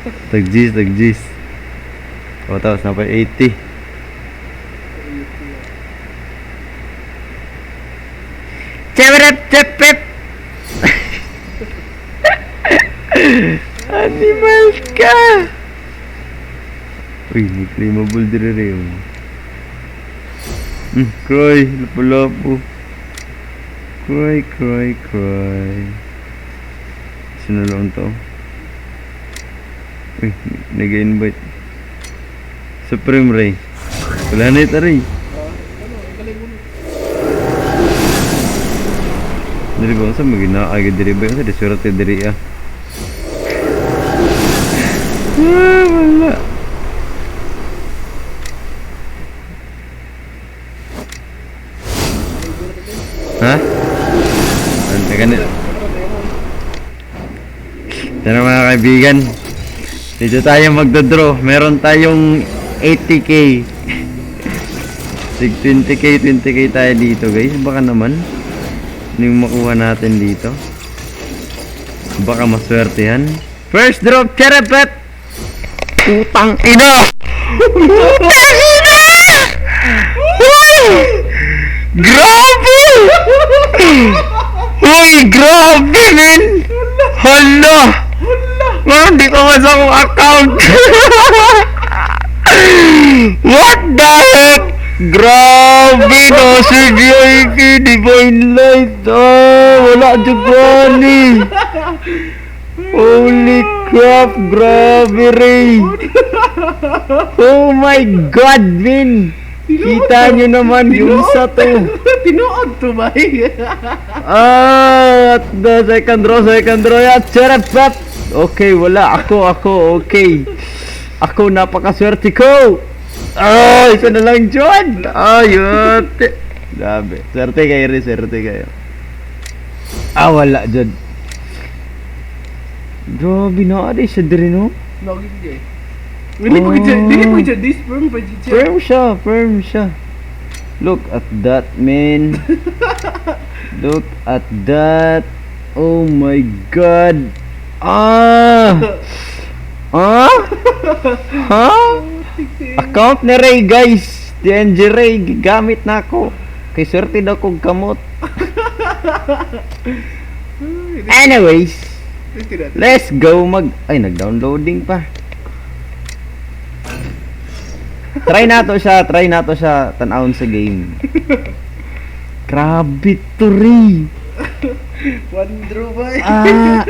Tag G's, tag G's. O, tapos na pa 80. Chebrep, chepep! Animal ka! Uy, may claimable dire rin. Cry, lapu-lapu. Cry, cry, cry. Sino lang to? Uy, nag-invite. Supreme Ray. Wala na ito, Ray. Ano, ang galing mo. Diri ba? Saan maginaagi diri ba? Sa diswerte diri ah. Ah, wala. Ha? Ano, teka na. Tara, mga kaibigan. Dito tayo magdodraw. Meron tayong 80K. Sig 20K, 20K tayo dito, guys. Baka naman. Ano yung makuha natin dito? Baka maswerte yan. First drop, Cherepet! Putang ina! Putang ina! Uy! Grabe! Uy, grabe, men! Hala! Hala! Hindi ko mas akong account! What the heck? Grabe no, si VIP Divine Light. Oh, wala jud ni. Holy crap, grabe, Ray. Oh my God, Vin. Kita nyo naman yung sa to. Tinuod to ba? Ah, at the second row, yan. Cherep, pep. Okay, wala. Ako, ako, okay. Ako, napakaswerte ko. Ah, isa na lang, John. Ay, ate. Grabe. Swerte kayo rin, swerte kayo. Ah, wala, John. Grabe na, adi siya diri, no? Lagi siya eh. Dili pa gid siya, dili pa gid siya, this firm pa gid siya. Firm siya, firm siya. Look at that, man. Look at that. Oh my God. Ah! Ah? Huh? Account ni Ray, guys. DNG Ray, gigamit na ako. Kay swerte daw kog kamot. Anyways, let's go mag... Ay, nag-downloading pa. Try na to siya, try na to siya tanawon sa game. Grabe to, Ray. One draw ba? Ah.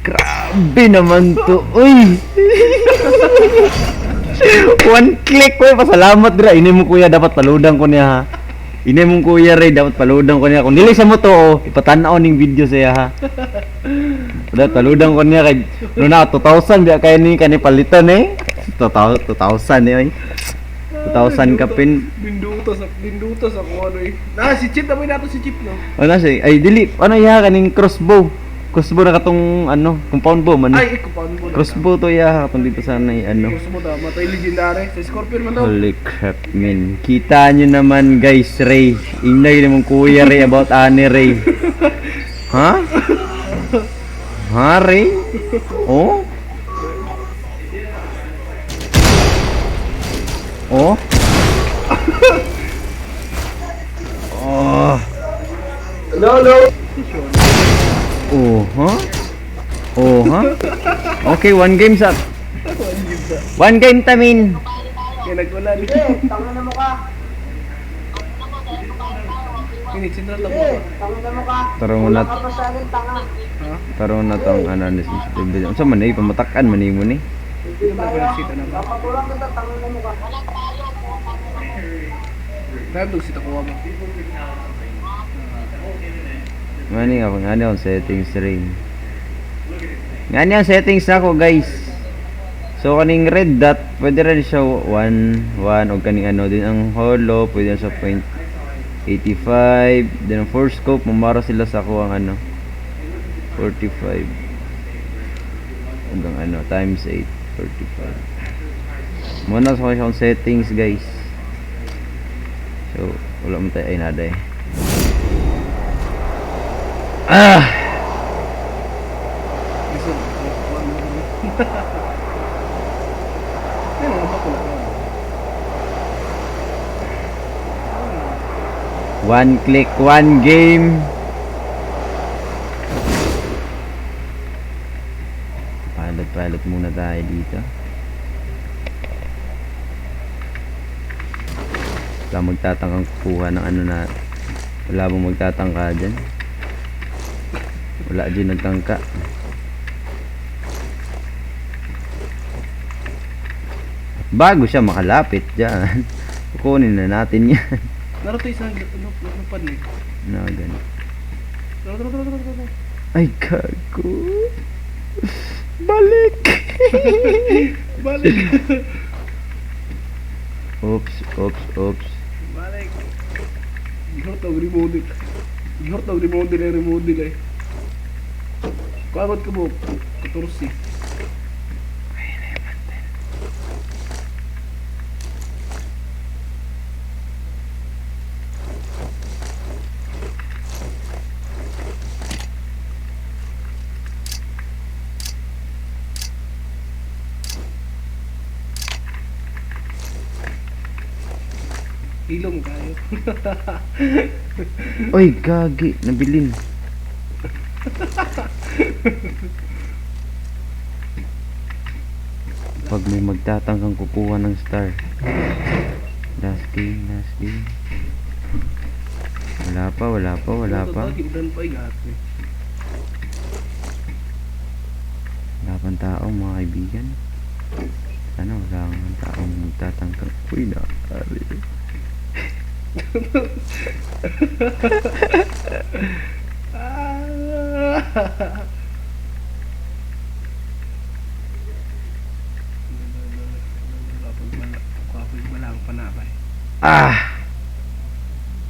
Grabe naman to. Uy. One click ko. Pasalamat dira. Ini mo kuya dapat paludan ko niya ha. Ini mong kuya Ray dapat paludan ko niya. Kung dili sa mo to, oh, ipatan-aw ning video siya ha. Dapat paludan ko niya kay no na 2,000 biya kay ni kani palitan eh. 2,000 2,000 eh. Oy. 2,000 ka pin. Dinduto sa kuha no eh. Na si Chip na nato si Chip no. Ano siya? Ay dili ano iya kaning crossbow. Crossbow na katong ano, compound bow man. Ay, ikaw mo. Crossbow to iya katong dito sa na ano. Crossbow ta, matay legendary sa Scorpion man to. Holy crap, man. Kita nyo naman, guys, Ray. Ingay naman kuya Ray about ani Ray. Ha? Ha, Ray? Oh? Oh? Oh. No, no. Oh, huh? Oh, huh? Okay, one game sa. One game tamin. Kaya nagwala ni. Tanga na mo ka. Ini central lang mo. Tanga na mo ka. Tara muna. Wala ka pa sa akin, tanga. Tara na tong ano ni sensitive. Unsa man eh pamatakan man nimo ni. Hindi mo ba nagsita na ba? Papakulang kita, tanga na mo ka. Dahil dog sita kuha mo. Ngani ako ngani ang settings rin. Ngani ang settings nako, guys. So kaning red dot pwede rin siya 1 1 og kaning ano din ang hollow pwede na sa point 85, then ang four scope mamara sila sa ako ang ano 45 hanggang ano times 8 45 muna sa akong settings, guys. So wala man tayo ay nada eh ah. Gusto. One click, one game. Pilot, pilot muna tayo dito. Wala magtatangkang kukuha ng ano na. Wala bang magtatangka dyan? Wala dyan nagtangka. At bago siya makalapit dyan, kukunin na natin yan. Naruto isang ano, lupad ni. Na ganun. Tara, tara, tara, tara, tara. Ay, gago. Balik! Balik. Oops, oops, oops. Balik. Gihort og remodel. Gihort og remodel ay remodel ay. Kuwagod ka mo. 14. Ilong kayo. Ay, gagi. Nabilin. Pag may magtatangkang kukuha ng star. Last game, last game. Wala pa, wala pa, wala pa. Gibran pa igate. Wala pang tao, mga kaibigan. Sana wala kang taong magtatangkang. Uy, nakakari. Ah! Kapag panabay. Ah!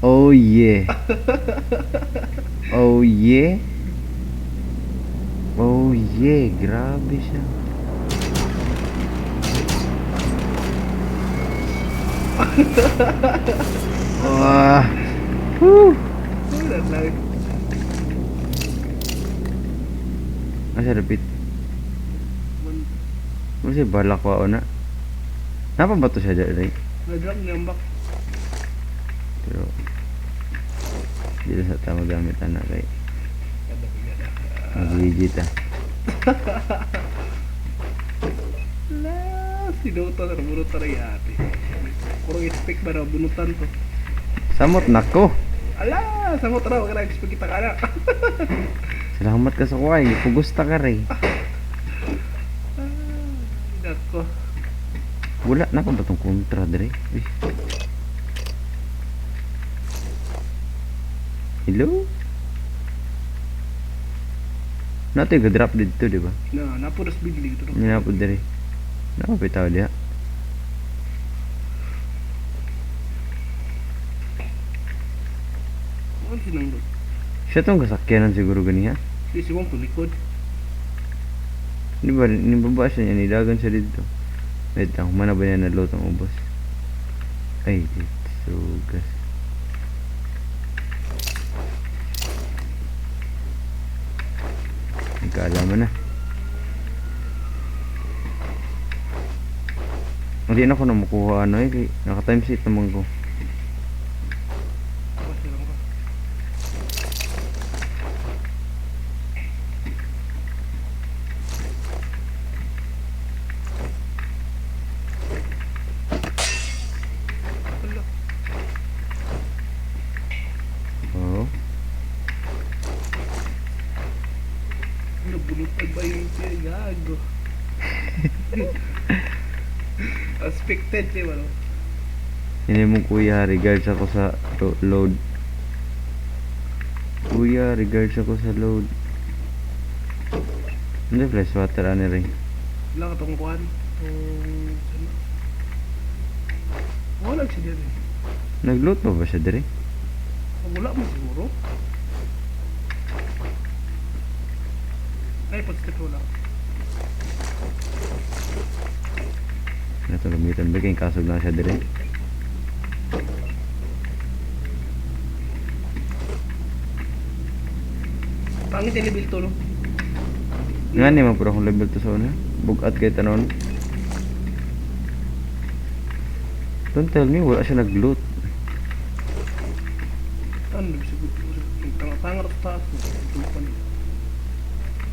Oh yeah. Oh yeah. Oh yeah, grabe siya. Ah. Whew. Wala lang. Asa dapit? Kasi balak ko na. Napa ba to siya dyan? Nadrang niyambak. Pero hindi na sa tama gamit anak kay mag-legit ah. La, sinutan na bunutan na yate. Kurang expect ba na bunutan to? Samot nako. Ala, samot ra wala expect kita kana. Salamat ka sa kuhay. Pugusta ka rin. Nako. Wala na pa ba tong kontra dire? Uy. Hello? Nato yung drop dito, di ba? Na, napunas bigli ito. Hindi na po dire. Nakapitaw diha. Ano sinang do? Siya tong kasakyanan siguro ganiha. Si si Wong tulikod. Di ba, nibaba siya niya, nidagan siya dito. Wait lang, humana ba niya na-load ang ubos? Ay, dito, gas. Nagkaalaman na. Hindi na ako na makuha ano eh, kay naka-time sheet naman ko. Kasi lang ka. Ala, Oo. nabulutan ba yung siya? Gago. Expected siya ba? No? Hindi mo kuya, regards ako sa load. Kuya, regards ako sa load. Hindi, flash water ano rin. Wala ka tong kuhan. Tong... Ano? Wala siya dyan eh. Nag-load pa ba siya dire? Wala mo siguro. Ay, pag-step wala. Ito, gamitan ba? Kaya kasog na siya dire. Pangit yung level to, no? Nga ni, mapura akong level to sa una. Bugat kay tanon. Don't tell me, wala siya nag-loot. Ito pa ni.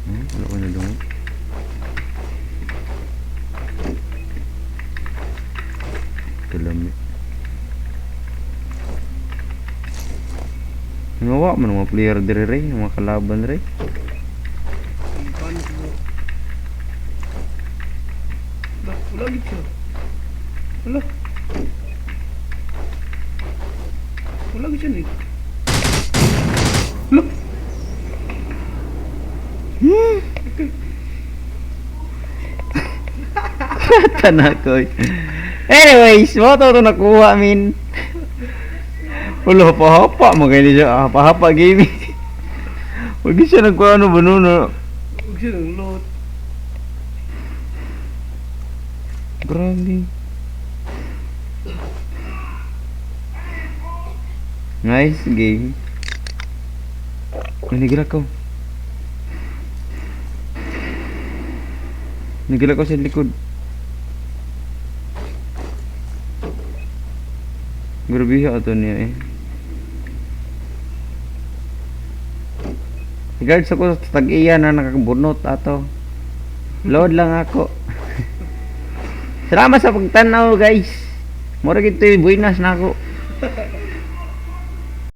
Wala ko na doon. Kalami. Ngawa man mga player dire re, mga kalaban re. Ang paano ko. Wala, wala gid siya. Wala. Wala gid siya ni. Wala. Okay. Tanakoy. Anyways, mo to nakuha min. Wala hapa-hapa mo kay siya, hapa-hapa gaming. Wag siya nagkuano ba no na. Huwag siya nang lot. Grabe. Nice game. Ay, nagila ko. Nagila ko sa likod. Grabe ato niya eh. Regards ako sa tag-iya na nakakabunot ato. Load lang ako. Salamat sa pagtanaw, guys. Mura gid to buenas na ako.